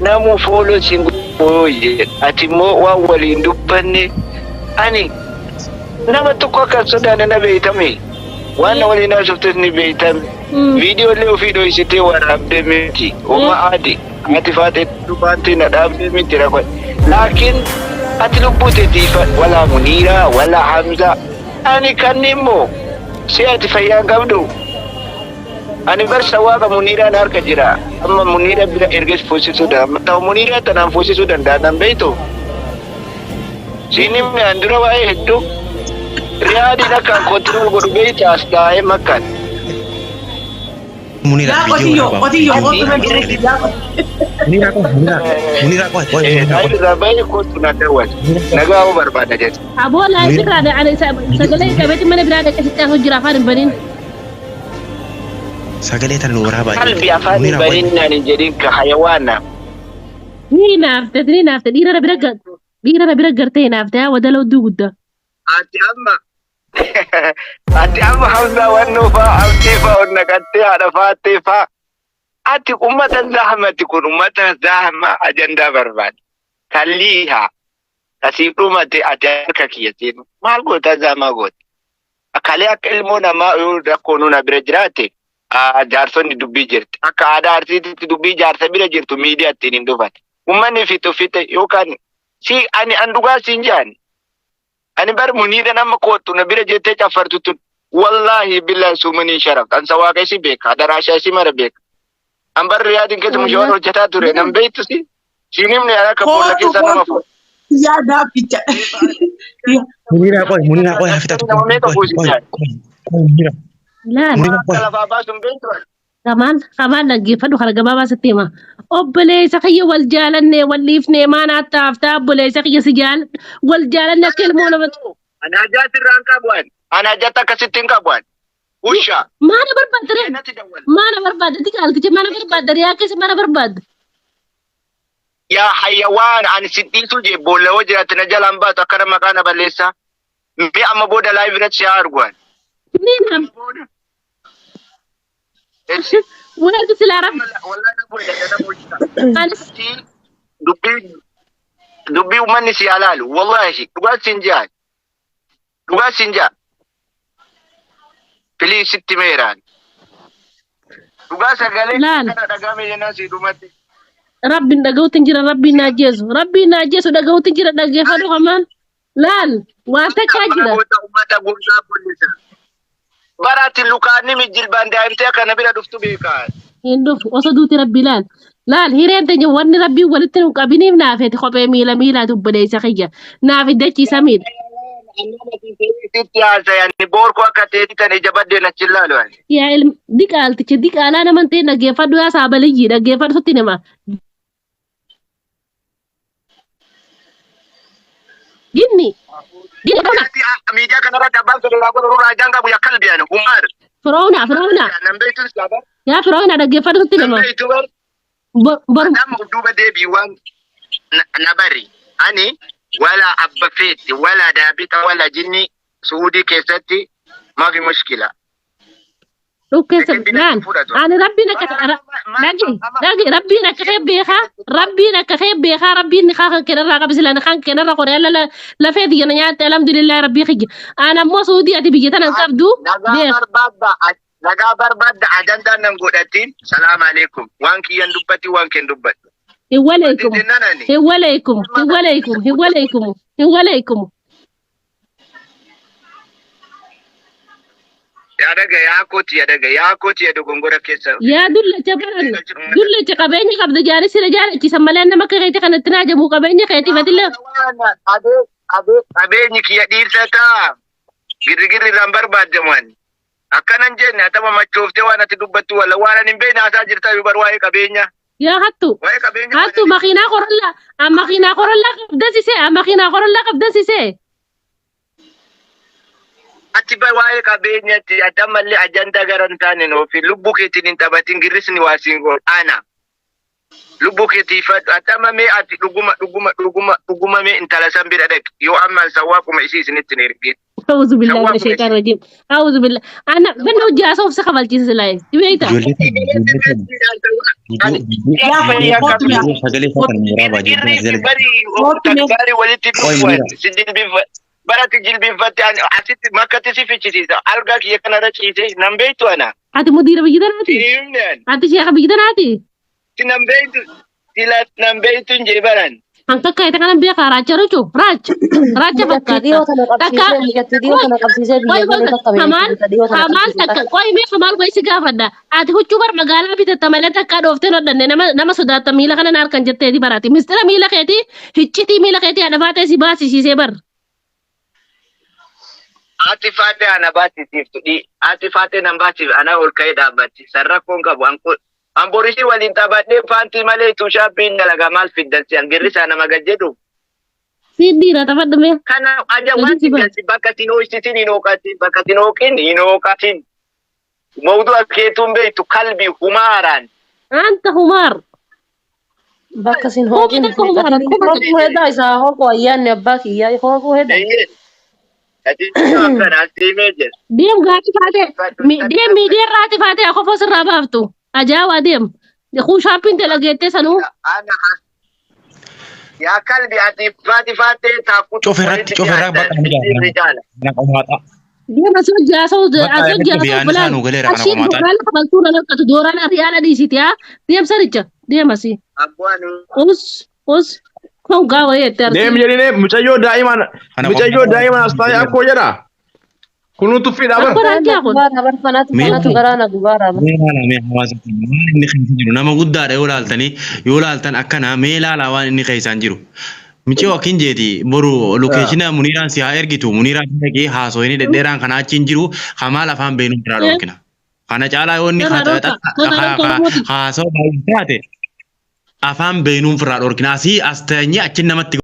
Namuu follow siin godhe. Ati immoo waan waliin dubbanne ani nama tokko akka hin sodaanne na beeytame. Waan na waliin haasoftes ni beeytame. Viidiyoo illee ofii dhoysitee waraabdee miti. Oma aadi. Ati faatee dhufaatti na dhaabdee miti rakko. Laakiin ati lubbuu teetiif walaa Muniiraa walaa Hamzaa. Ani kanni immoo si ati fayyaa hin qabdu. Ani bar sawaaqa Muniiraan harka jira. Amma Muniira bira ergees fuusisuu danda'a. Ta'u Muniiraa tanaan fuusisuu danda'a nan beektu. Siin himne an dura waa'ee hedduu. Riyaadiin akkaan control godhu beekta as taa'ee makkaan. Munira Yaa viidiyoo qotiyyoo waraabaa. qotiyyoo Viidiyoo kootu na waraabaa. bira yaa qotiyyoo. Munira qoy Munira Munira qoy qoy Munira qoy. Irraa baay'ee kootu na dawwata. Nagaa hoo barbaada jechuudha. Aboo live irraa ani sagalee qabeetti mana biraa dhaqee sitti haasoo jira afaan hin banin. Sagalee tana nu waraabaa Qalbi jirti. afaan hin Munira qoy. banin naan hin jedhin ka hayawaana. Ni naafte ni naafte dhiira na bira dhiira na bira gartee naafte haa wadala odduu guddaa. Ati amma ati amma Hamzaa wannoo faa abdii faa ol naqattee haadha faattee faa ati ummata zahmati kun ummata zahma ajandaa barbaada. Kalliiha kasiif dhumate ati harka kiyya seenu maal goota zahmaa goota. Kalee akka ilmoo namaa yoo rakkoon na bira jiraate jaarsonni dubbii jirti. Akka aadaa Arsiititti dubbii jaarsa bira jirtu miidiyaa ittiin hin dhufan. Uummanni fixu fixe yookaan si ani an dhugaa siin jaan. Ani bar muniidhan amma koottu na bira jettee caffartu tun wallaahi billaahi suumanii sharaf. An sawaaqa isi beeka adaraashaa isi mara beeka. An bar riyaadin keessa mushaawar hojjetaa ture nan beektu si. Siin himne an akka boolla Kootu keessa nama kootu yaa daabbicha. Munira qoy Munira qoy haa fixatu. Nama meeqa Qoy qoy fuusisaa? qoy qoy Munira. Laal Munira qoy. Akka lafaa baasuun beektu. Kamaan kamaan dhaggeeffadhu kana gabaabaa sitti hima. Obboleessa kiyya wal jaalannee wal dhiifnee maa naatti haftaa obboleessa kiyya si jaal wal jaalanne akka ilmoo nama. Ani hajaa sirraa hin qabu ani. Ani hajaa akkasitti hin qabu ani. Usha. Maana barbaadda ree? Natti dawwal. Maana barbaadda diqaalticha maana barbaadda riyaa keessa maana barbaadda? Yaa hayyawaan ani si dhiisuu jee boolla yoo jiraatte na jalaan baatu akkana maqaa na balleessaa. Mee amma booda live irratti si haa argu ani. Ni naaf Booda. Eessi. wanti silaa rabbi Wallahi na booda na booda. ani Dubbii dubbii uummanni si haa laalu. Wallahi dhugaa siin jaa. Dhugaa siin jaa. Please sitti meeraan. Dhugaa sagalee Laal. kana dhagame jennaan si dhumatti. Rabbiin dhaga'uutti hin jira rabbiin na ajjeesu rabbiin na ajjeesu dhaga'uutti hin jira dhaggeeffadhu kamaan laal waan takkaa jira. Goota uummata gurraa kullisa. Baraatti lukaanni mijjilbaan daa'imtee akkana bira dhuftu beekaa. Hin dhufu osoo duuti rabbi laal laal hireen teenya wanni rabbiin walitti nu qabiniif naafeeti kophee miila miilaati obboleessa kiyya naaf dachiisa miidha. Sitti haasayan boorkoo akka teeti tan ija baddeen achi ilaalu ani. Yaa ilma diqaalticha diqaalaa naman ta'e dhaggeeffadhu yaa saabaliyyii dhaggeeffadhu sitti nama. Ginni. Ginni firoona. Miidiyaa kanarratti abbaan fedhe yaa godhu raajaan qabu yaa kalbi ani humaar. Firoona firoona. Nan beektu saaba. Yaa firoona dhaggeeffadhu sitti Nan nama. beektu bar. Boru. Nama of duuba deebii waan na bari. Ani wala abba feetti wala daabita wala jinni Suudii keessatti maafi mushkila. Dhukkeessa laal ani rabbiin akka dhagi dhagi rabbiin akka kee beekaa rabbiin akka kee beekaa rabbiin ni kaa kenarraa qabi sila kan kenarra qoree alla lafee tiyya na nyaatte alhamdulillah rabbii kiyya ani ammoo suudii ati biyya tana hin qabdu Nagaa beek barbaadda nagaa barbaadda ajandaan nan godhatiin salaam alaikum waan kiyyan dubbatti waan keen dubbatti. hin waleeykumu Jennaan ani. hin waleeykumu hin waleeykumu hin waleeykumu hin waleeykumu Yaa dhaga yaa kooti yaa dhaga yaa kooti yaa dogongora keessa. Yaa dullacha baran dullacha qabeenya qabda jaari sila jaalachiisan malee nama akka keetii kanatti naa jamu qabeenya keetiif atillee Qabeenyi kiyya dhiirsa ta'a. Girrigirri irraan barbaadamu ani. Akkanan jenne atama machooftee waan ati dubbattu walla waan ani hin beekne haasaa jirta yoo bar waa'ee qabeenya. Yaa hattu Waa'ee qabeenya hattu makiinaa korollaa makiinaa korollaa qabda sisee makiinaa korollaa qabda sisee. Ati bar waa'ee qabeenyatti ati ammallee ajandaa gara hin taane nuufi lubbuu keetiin hin taphatin girrisni waa siin godhu ana. Lubbuu keetii fadhu ati amma mee ati dhuguma dhuguma dhuguma dhuguma mee intala san bira dhaqi yoo amma sawwaa kuma isii isinitti hin ergin. A'uuzu billaahi Shawwaa mina shaytaan kureessi. rajiim. A'uuzu billaahi. Ana ganna hojii haasa'uuf si kabalchiisa silaa. Beektaa? Ijoollee tana ijoollee tana viidiyoo Yaa viidiyoo kootu mee viidiyoo sagalee isaa kana waraabaa ijoollee as jala. Bari kootu mee bari walitti Qoy dhufuun Munira. si jilbiinfa barati jilbiinfatte asitti makkatti si fichisiisa algaa kiyya kanarra ciisee nan beektu ana. Ati mudiira biyya tanaati? Himne ani. Ati sheeka biyya tanaati? Si nan beektu sila nan beektu hin jee baran. Hanka akka kanan beekaa raacha ruchu raacha raacha Mucattii fakkaata. dhiyoo tana Takka qabsiisee mucattii dhiyoo qoy tana qabsiisee qoy biyya qoy galee takka beekti kamaal mucaa dhiyoo tana kamaal qabsiisee takka takka. qoy mee kamaal qoy si gaafadha. Ati huccuu bar magaalaa bitatta malee takka dhooftee hodhanne nama nama sodaatta miila kana na harkan jetteeti baraati. Mistira miila keetii hiccitii miila keetii haadha faatee si baasisiisee bar. Ati faatee ana baasisiiftu dhi. Ati faatee nan baasif ana ol ka'ee dhaabbatti. San rakkoon qabu. An borisii waliin taphadhee paantii malee tuushaappiin dalagaa maal fiddan si an girrisaa nama gad jedhu. Si dhiira taphadhu mee. Kana aja Gadi waan si baas. galchi bakka sin hooysisin hin hooqatin bakka sin hooqin hin hooqatin. Mawdu'a keetuun beektu kalbi humaaraan. Anta humaar. Bakka sin Kuma hooqin takka humaara kuma hooquu takka. hedaa isaa hooquu ayyaanni abbaa kiyyaa hooquu hedaa. Eeyyee. Ati akkana as deemee jira. Deem gaarii faatee deem miidiyaa irraati faatee akofoo sirraa baaftu. Ajaa'ibaa deem. Kuushaappiin dalageettee sanuu. Ana yaa kalbi ati faati faatee taakkutu Cofe irratti cofe irraa bakka ni rijaala. Kana qomaaxaa. Deem asoo jaasoo Bakka asoo irratti jaasoo biyyaanni isaa bilaan. nuu galeera kana Ashiin qomaaxaa. dooraala kabaltuu na lakkatu dooraala riyaala dhiisiti haa. Deem sanicha deem asii. Abbu'aan Us us kun gaawa jettee Deem arsiin. jedhine mucayyoo daa'imaan Kana mucayyoo qomaaxaa. daa'imaan as taa'ee akkoo jedha. Kunuu tuffiidha Akkoo bara. raajaa kun. Gubaara bar fanatu Mee fanatu garaa na gubaara bar. mee ilaala mee hawaasa keenya waan inni keessa jiru nama guddaadha yoo laaltanii yoo laaltan akkana mee ilaalaa waan inni keessaan jiru. Miciyoo akkin jeeti boru lokeeshina Muniiraan si haa ergitu Muniiraan si dhaqee haasooyini dhedheeraan kana achiin jiru kamaal afaan beenu biraa dhorkina. Kana caalaa yoo inni Irraa dhorka. Irraa dhorka Oromooti. haasoo baay'ee taate afaan beenuun firraa dhorkina asii as teenyee achiin namatti